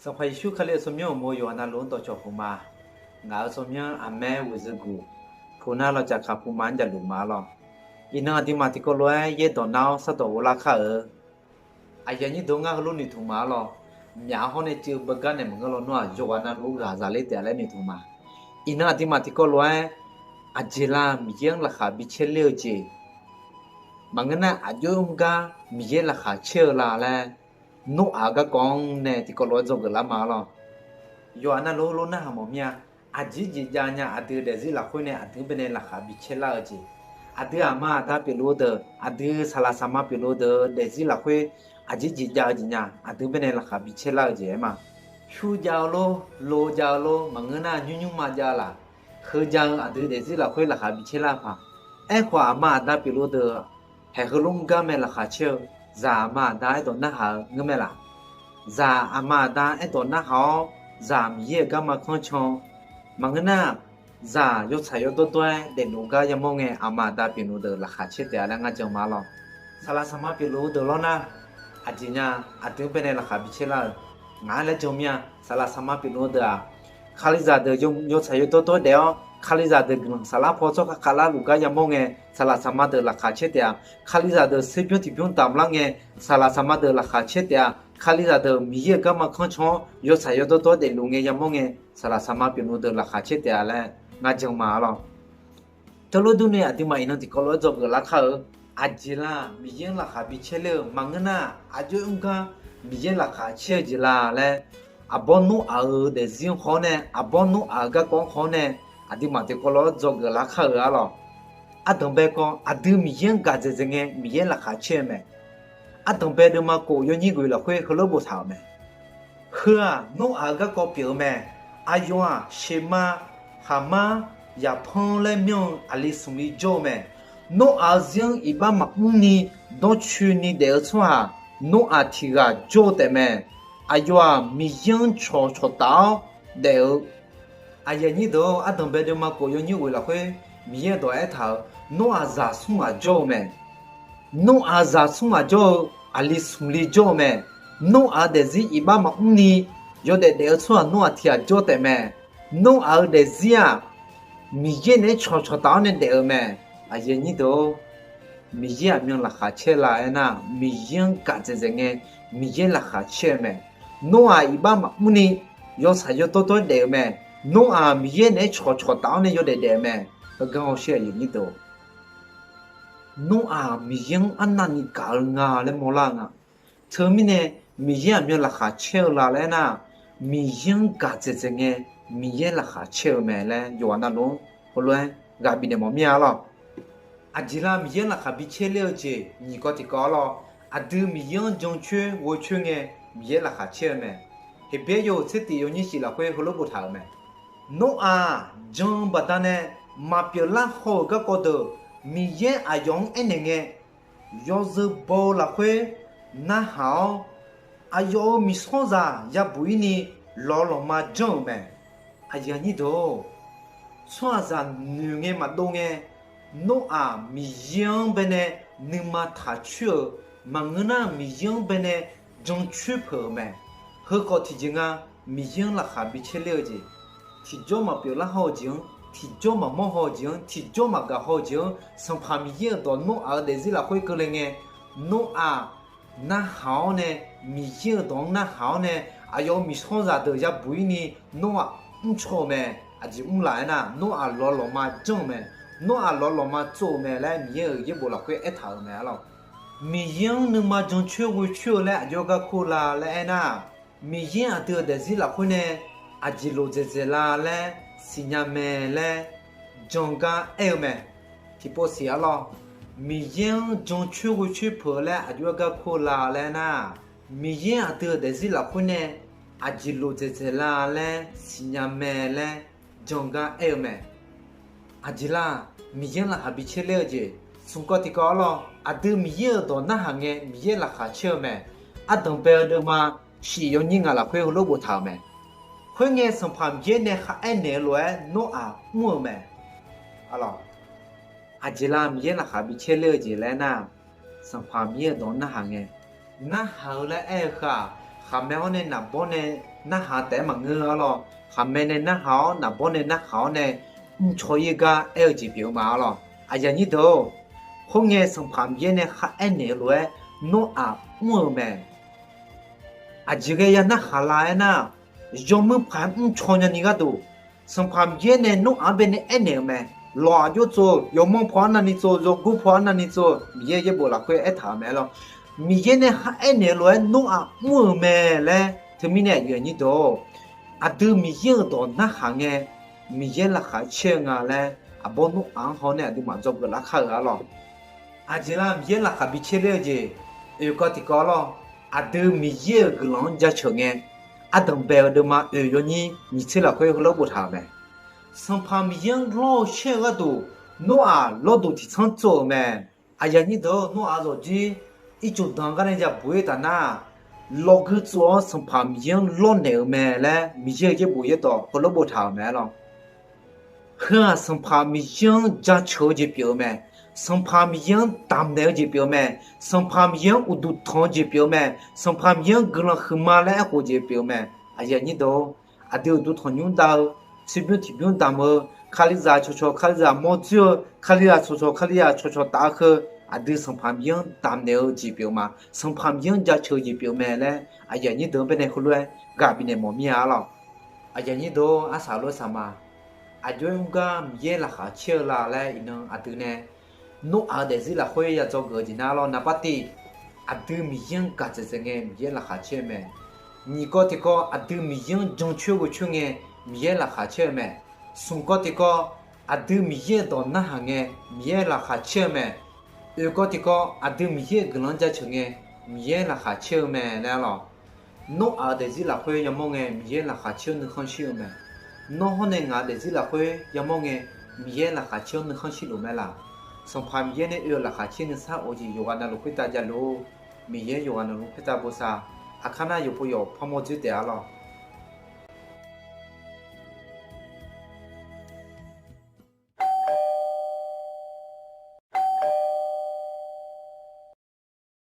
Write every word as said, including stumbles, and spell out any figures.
Sanqpaq Yeqsur Kali-euq tsawrmyanr uqmov yawqha navluf-anr dawqcawq puq ma. Ngaq-euq tsawrmyanr aqmaer ghoeqzeu guq, puq nar lawqcaf kaq puq ma-anr jaqluf ma-ar lawq. Iqnan aqduimaf tiqkawv lof-aer yaerdawq nar-awr sardawq ghoflar kar-eu. Aqyuif aqnyir deuq-anr ngar heulof noeqtmq ma-ar lawq. Myaf-awr hawr nae cuiv-eu beugar naeq maqngeur lawnmr-aq, yawqghaq navluf-anr ghaq zaq ler taef laer noeqtmq ma. Iqnan aqduimaf tiqkawv lof-aer, aqjeq la Miqyaer-anr laqkhaq bi caer ler-eu jeq, maqngeur nar aqjox-aer mr gar Miqyaer laqkhaq caer-eu la laer, Noraq-euq garkawv-anr nae tiqkawv lof-aer dzawgeuf lar ma-ar lawq. Yawqghaq navluf-anr heulof narhaq mawf mir-a. Aqjeq jeq jav nya aqdui daefzir lafkhoer nae aqdui-anr baenae laqkhaq bi caer lar-eu jeq, aqdui aqma aqda pyeufluf-eu deuq, aqdui saqlaq saqma pyeufluf-eu deuq-eu daefzir lafkhoer aqjeq jeq jav-eu jeq nya aqdui-anr baenae laqkhaq bi caer lar-eu jeq-aer ma. Pyur jav-eu lor, lo jav-eu lor, maqngeur nar nymr nymrma jav-eu laq, heujav-eu aqdui daefzir lafkhoer laqkhaq bi caer lar-eu paq. Aerkhawf aqma aqda pyeufluf-eu deuq, haeq heulof mr gar mae laqkhaq caer-eu, zaq aqma aqda aerdawq narhaq-eu ngeur mae laq. Zaq aqma aqda aerdawq narhaq-awr, zaq Miqyaer-euq garma kanr can-eu, maqngeur nar, zaq yawtsaq yawdawr dawr-aer daefluf gar yamawr ngae, aqma aqda pyeufluf deuq laqkhaq caer taef-a laer ngar jan ma-ar lawq. Saqlaq saqma pyeufluf-eu deuq lawr nar, aqjeq nya aqdui-anr baenae laqkhaq bi caer lar-euq ngaq-anr laer jan mir-a. Saqlaq saqma pyeufluf-eu deuq-aq, Kalizaq deuq yawtsaq yawdawr dawr daef-awr, Kalizaq deuq guiqlanq saflar paw tsawrhaq khavlar luf gar yamawr ngae, saqlaq saqma deuq laqkhaq caer taef-a. Kalizaq deuq serbymr tiqbymr damq lar ngae, saqlaq saqma deuq laqkhaq caer taef-a. Kalizaq deuq Miqyaer-euq garma kanr can-awr yawtsaq yawdawr dawr daefluf ngae yamawr ngae, saqlaq saqma pyeufluf deuq laqkhaq caer taef-a laer ngar jan ma-ar lawq. Teulof durni aqduimaf iqnan tiqkawv lof-aer dzawgeuf lar kar-eu, aqjeq la Miqyaer-anr laqkhaq bi caer ler-eu maqngeur nar, aqjox-aer mr gar Miqyaer laqkhaq caer-eu jeq la laer, aqbawr Noraq-euq daefzir-anr khawf-awr nae, aqbawr Noraq-euq garkawv-anr khawf-awr nae, aqduimaf tiqkawv lof-aer dzawgeuf lar kar-eu-ar lawq. Ardanqbae kawv, aqdui Miqyaer-anr gaq dzaeqdzaeq ngae Miqyaer laqkhaq caer-eu mae. Ardanqbae deuvma kof yawnyir ghoeq lafkhoer heulof boftaq-euq mae. Heu-aq Noraq-euq garkawv pyeuf-eu mae. Aqyawf-aq, Seqma, Haqmar, Yaqpanr laer myanr-eu aqli smq li jawr-eu mae. Noraq-euq zir-anr iqbax maqmr ni dawrcoeni daef-eu tsawrhaq Noraq tiq ghaq jawr-eu taef mae. Aqyawf-aq, Miqyaer-anr cawq cawqtaf-awr daef-eu. Aqyuif aqnyir deuq-or, ardanqbae deuvma kof yawnyir ghoeq lafkhoer Miqyaer-euq dawq aertaq-euq, Noraq zaq smr ghaq jawr-eu mae. Noraq zaq smr ghaq jawr-eu, aqli smq li jawr-eu mae. Noraq-euq daefzir iqbax maqmr ni yawdaef daef-eu tsawrhaq Noraq tiq ghaq jawr taef mae. Noraq-euq daefzir-aq, Miqyaer naeq-aer cawq cawqtaf-awr nae daef-eu mae. Aqyuif aqnyir deuq-or, Miqyaer aqmyan laqkhaq caer la aernar, Miqyaer-anr gaq dzaeqdzaeq ngae, Miqyaer laqkhaq caer-eu mae. Noraq iqbax maqmr ni yawtsaq yawdawr dawr-aer daef-eu mae. Noraq Miqyaer naeq-aer cawq cawqtaf-awr nae yawdaef daef-eu mae. Heugar hawsher aqyuif aqnyir deuq, Noraq Miqyaer-anr arnavni gaq-eu nga laer mawrlar-eu nga. Teumirnae Miqyaer aqmyan laqkhaq caer-eu la laer aernar, Miqyaer-anr gaq dzaeqdzaeq ngae, Miqyaer laqkhaq caer-eu mae laer yawqghaq navluf-anr heulof-aer ghaq bifnaeq mawf mir-a lawq. Aqjeq la Miqyaer-anr laqkhaq bi caer ler-eu jeq nyiq kawv tiq kawv-ar lawq. Aqdui Miqyaer-anr jancoer ghoecoer ngae, Miqyaer laqkhaq caer-eu mae. Heqbyaer yawhuiq tser tif yawnyir shif lafkhoer heulof boftaq-euq mae. Noraq jan-eu baqdanae maqpyeuf lar haw-euq garkawv deuq, Miqyaer aqyawf-anr aernaeq ngae, yawzeu baw-eu lafkhoer narhaq-awr, aqyawf-euq miqsawrzaq yabuq-ir ni lawq lawqma janr-euq mae. Aqyuif aqnyir deuq-or, tsawrhaqzaq noeq ngae maqdov ngae, Noraq Miqyaer-anr baenae nuima taq coer-euq maqngeur nar, Miqyaer-anr baenae jancoer peuq-euq mae. Heukhawf tiqjeq nga, Miqyaer-anr laqkhaq bi caer ler-eu jeq, tiqjawr maqpyeuf lar haw-eu jeq-anr, tiqjawr maqmawr haw-eu jeq-anr, tiqjawr maqgaq haw-eu jeq-anr, Sanqpaq Miqyaer-euq dawq Noraq-euq daefzir lafkhoer keuvle ngae, Noraq narhaq-awr nae, Miqyaer-euq dawq-anr narhaq-awr nae, aqyawf-euq miqsawrzaq deuq yabuq-ir ni Noraq mrcaw-eu mae. Aqjeq mr laf aernar, Noraq lawq lawqma janr-eu mae. Noraq lawq lawqma tsov-eu mae laer Miqyaer-euq yaerbof lafkhoer aertaq-euq mae-ar lawq. Miqyaer-anr nuima jancoer ghoecoer-eu laer aqjox-aer gar kur la laer aernar, Miqyaer aqdui-euq daefzir lafkhoer nae aqjeq lof dzaeqdzaeq la laer siqnya mae laer jangar aer-eu mae. Tiqpov siq-ar lawr, Miqyaer-anr jancoer ghoecoer peuq-eu laer aqjox-aer gar kur la laer aernar, Miqyaer aqdui-euq daefzir lafkhoer nae aqjeq lof dzaeqdzaeq la laer siqnya mae laer jangar aer-eu mae. Aqjeq la Miqyaer-anr laqkhaq bi caer ler-eu jeq, smq kawv tiq kawv-ar lawr, aqdui Miqyaer-euq dawq narhaq ngae Miqyaer laqkhaq caer-eu mae. Ardanqbae-eu deuvma shif yawnyir ngaq lafkhoer heulof boftaq-euq mae. Khoerngae Sanqpaq Miqyaer nae kharaer naeq-eu lof-aer Noraq mr-eu mae. Aqjeq la Miqyaer laqkhaq bi caer ler-eu jeq laer aernar, Sanqpaq Miqyaer-euq dawq narhaq ngae, narhaq-eu laer aer-eu heu-aq, Khaqmae-awr nae naqbawr nae narhaq taef-aer maqngeur-a lawr. Khaqmae nae narhaq-awr, naqbawr nae narhaq-awr nae mrcaw-ir gar aer-eu jeq pyeuf-eu ma-a lawr. Aqyuif aqnyir deuq-or, khoerngae Sanqpaq Miqyaer nae kharaer naeq-eu lof-aer Noraq mr-eu mae. Aqjeq ghae ya narhaq la aernar, yawmuir paq-aer mrcaw nyani gharduq, Sanqpaq Miqyaer nae Noraq-anr baenae aernaeq-eu mae. Lawq aqjox tsov-eu, yawmanr paw arnavni tsov-eu, yawgor paw arnavni tsov-eu, Miqyaer yaerbof lafkhoer aertaq-euq mae lawr. Miqyaer nae kharaer naeq-eu lof-aer Noraq mr-eu mae laer. Teumirnae aqyuif aqnyir deuq-or, aqdui Miqyaer-euq dawq narhaq ngae, Miqyaer laqkhaq caer-eu nga laer, aqbawr Noraq-anr haw nae aqduimaf dzawgeuf lar kar-euq-a lawr. Aqjeq lar Miqyaer laqkhaq bi caer ler-eu jeq, oekawv tiqkawv lawr, aqdui Miqyaer-euq guiqlanq-anr jaceuq ngae, ardanq bae-eu deuvma oeq yawnyir nyiq tser lafkhoer heulof-aer boftaq-euq mae. Sanqpaq Miqyaer-anr lawr-eu shaer-eu gharduq, Noraq lawrduq tiqtsanr tsov-euq mae. Aqyuif aqnyir deuq-or, Noraq zawqjir ircuf danq gar nae yabuq-ir taf nar, lawqgui tsov-awr Sanqpaq Miqyaer-anr lawrnaeq-euq mae laer Miqyaer-euq yaerbof yaerdawq heulof-aer boftaq-euq mae lawr. Heu-aq Sanqpaq Miqyaer-anr jaceuq-eu jeq pyeuf-eu mae. Sanqpaq Miqyaer-anr damqnaeq-eu jeq pyeuf-eu mae. Sanqpaq Miqyaer-anr uqduq tanq-eu jeq pyeuf-eu mae. Sanqpaq Miqyaer-anr guiqlanq huiqma laer aerkhof jeq pyeuf-eu mae. Aqyuif aqnyir deuq-or, aqdui uqduq tanqnymr dav-eu, tserbymr tiqbymr damq-eu, Kalizaq cawqcawq Kalizaq mawrdzoer-eu, Kalizaq cawqcawq Kalizaq cawqcawq taf-eu heu, aqdui Sanqpaq Miqyaer-anr damqnaeq-eu jeq pyeuf-eu ma. Sanqpaq Miqyaer-anr jaceuq-eu jeq pyeuf-eu mae laer aqyuif aqnyir deuq-anr baenae heulof-aer ghaq bifnaeq mawf mir-a lawr. Aqyuif aqnyir deuq-or, arsaq lof-aer saqma, aqjox-aer mr gar Miqyaer laqkhaq caer-eu la laer iqnan aqdui nae Noraq-eu daefzir lafkhoer ya dzawgeuf-eu jeq nar lawr, naqbar tiv, aqdui Miqyaer-anr gaq dzaeqdzaeq ngae Miqyaer laqkhaq caer-eu mae. Nyiq kawv tiqkawv, aqdui Miqyaer-anr jancoer ghovcoer ngae Miqyaer laqkhaq caer-eu mae. Smq kawv tiqkawv, aqdui Miqyaer-euq dawq narhaq ngae Miqyaer laqkhaq caer-eu mae. Oeq kawv tiqkawv, aqdui Miqyaer-euq guiqlanq-anr jaceuq ngae Miqyaer laqkhaq caer-eu mae laer lawr. Nawr-aq-euq daefzir lafkhoer yamawr ngae Miqyaer laqkhaq caer-anr nuikhanr shir-eu mae. Nawr hawr nae ngaq-euq daefzir lafkhoer yamawr ngae Miqyaer laqkhaq caer-anr nuikhanr shirluf mae laf. Sanqpaq Miqyaer nae oe-euq laqkhaq caer nuisar of-eu jeq yawqghaq navluf khoertav javluf-or. Miqyaer yawqghaq navluf khoertav bosav. Aqkar nar yawqpov yawq parmawr dzoer taef-a lawr.